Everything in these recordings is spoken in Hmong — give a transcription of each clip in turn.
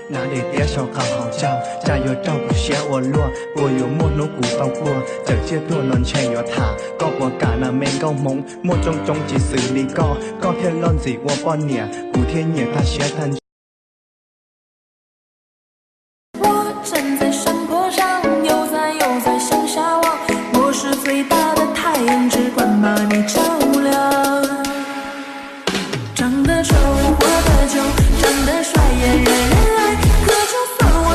Hnav daim tiab sau qab hauv tsaug, tsam yuav raug kuv siab ua luaj, puas yuav muaj hnub kuv tau puag, txawm tsiaj tuag los ntshe yuav tham, koj puas kam na me nkauj hmoob, muaj coob coob tsis xws li koj, koj thiaj loj ntxim ua poj niam, kuv thiaj nyiam tag siab tag ntsws. 我站在山坡上，又在又在向下望，我是最大的太阳，只管把你照亮。长得丑，活得久，长得帅也越来越矮，可就算我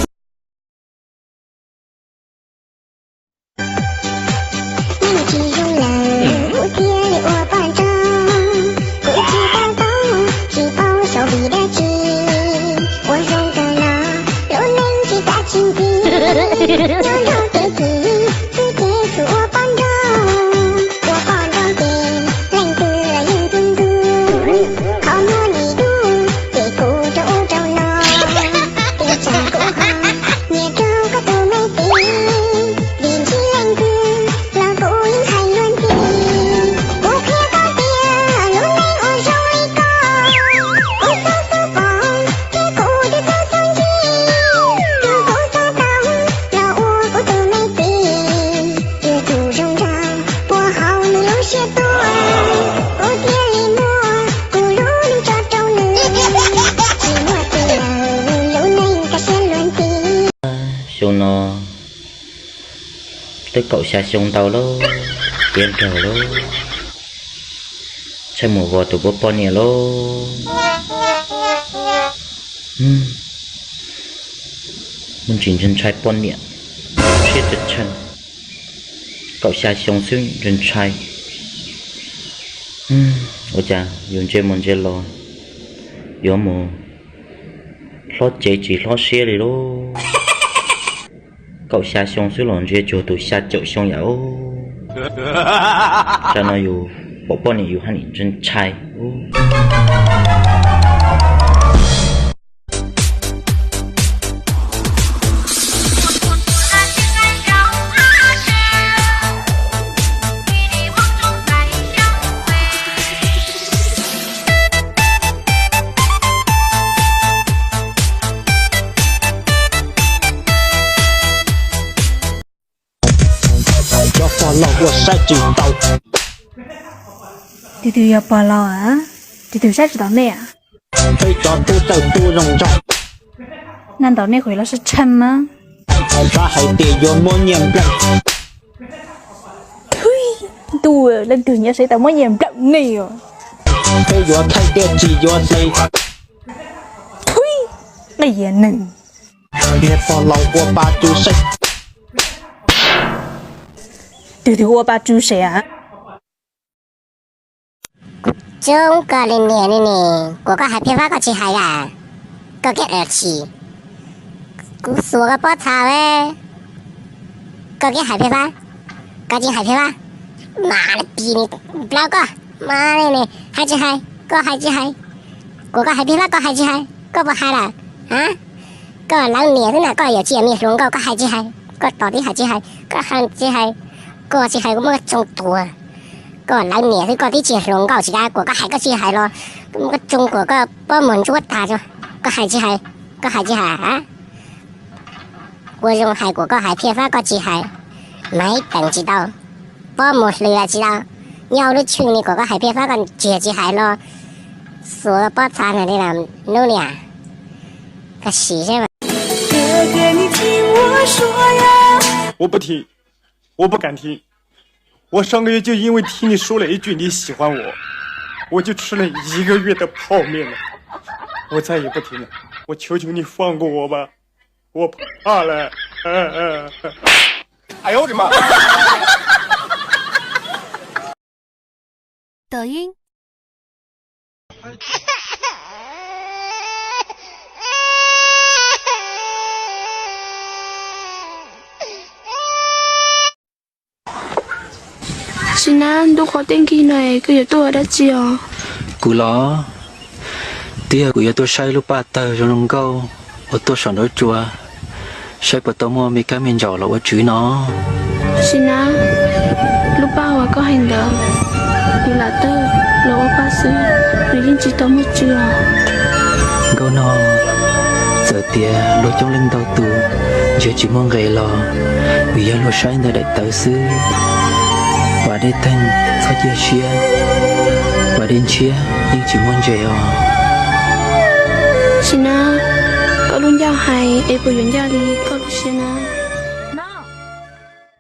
Neb tsis zoo lawm, kuv thiaj li ua poj nrauj. Kuv tsis tau paub, tsis paub sau vim dab tsi. Ua zoo kawg los, lub neej tsis kav tsis nkim. Nyob rau kev chim, xwb ces kuv ua poj nrauj. Ua poj nrauj ces leej twg los yeej ntxub ntxub. Qhov muaj nim dub, ces kuv rau ub rau no. Ua cas kuv ho nyiam rau koj tus me txiv, vim ntsib leej twg los kuv yeej hais luag ntxhi. Kuv qhia koj tias lub neej ua zoo li koj, kuv txhob xub pom thiab kuv twb txhob xub ncig. Tus kuv xav tau los ua kuv tus me txiv, yog tus zoo nraug puag hauv nws lub siab tuaj, kuv thiaj li muab kuv lub neej tso rau nws. Tsis muaj txiv lawm, lub neej kaj siab luag ntxhi. Xyoo no twb kaum xya xyoo ntau lauj, tiav nrawg lauj, tshaib mus vos tus puab poj niam lauj. Muaj ntsis ntshai ntshai poj niam, siab tshee tshee. Kaum xya xyoo xwb ntshai ntshai. Ua cas yus ntsia mus ntsia los yuav mus hlob cev tsis hlob siab li lauj. Kaum xya xyoo xwb los ntsia cuag tus xya caum xyoo yam. Tsam no yus pom poj niam yus haj nim ntshai ntshai. Cov pog laus ua saib tsis taus. Tus twg yog pog laus? Tus twg saib tsis taus nej? Peb cov tub tawj tub zoo nraug. Naj ntaus nej qhov los sib tshee mas. Xav hais tias yuav muab nyiaj nplawm. Ntuj, leej twg nyiam saib tau muab nyiaj nplawm nej os. Peb yuav thaij tiaj tsis yuav hle. Thuib, qij yias neeg. Niag pog laus ua pa tsu seb. Tus twg ua pa tsu seb? Kuv coob koj li niag ne ne, kuv koj hais phiaj fab koj tsis hais a, koj kiag a tsis, kuv xuas koj pob txha, koj kiag hais phiaj fab, koj tsis hais phiaj fab, mas pi ni plaub koj, mas ne ne hais tsis hais, koj hais tsis hais, kuv koj hais phiaj fab koj hais tsis hais, koj puas hais lawm a? Koj lawv niam xwb na, koj yuav tsis yog me hluas nkauj koj hais tsis hais, koj tos tib hais tsis hais, koj hais tsis hais, koj tsis hais kuv muab koj tsoo tuag. Koj lawv niam xwb koj twb tsis hluas nkauj tsis kav kuas koj hais koj tsis hais los, koj tsoo kuas koj pob muag ntsuab tag tso. Koj hais tsis hais, koj hais tsis hais a? Ua zoo hais kuas koj hais phiaj fab koj tsis hais, maiv teem tsis tau, pob muag hlwb tsis tau, nyob lub tsheej li kuas koj hais phiaj fab koj tsis tsis hais los, xuas pob txha na li hnub niam, koj sim seb. 我不听，我不敢听。我上个月就因为听你说了一句你喜欢我，我就吃了一个月的泡面了。我再也不听了，我求求你放过我吧，我怕了。哎呦我的妈！ 抖音。Sim Nab, ntuj qhov tij nkig no koj yuav tuaj ua dab tsi os? Kuv los, twb yog kuv yuav tuaj saib lub paj tawg zoo zoo nkauj uas tuaj saum nruab tsua, saib puas tau muaj me kab me ntsaum los ua tswv no. Sim Nab, lub paj uas koj hais ntawd, kuv lam tawg los ua paj xwb, nws yeej tsis tau muaj tswv os. Nkauj no, txawm Tias luag coob leej ntau tus, ntshe tsis muaj nqe los, vim yog luag saib ntawm daim tawv xwb. Vam Dej Teeg, txhob cia siab, Vam Dej Ntshiab yeej tsis muaj ntses os. Tsis na, koj lub ncauj hais es puas yuav ncaj li koj lub siab na?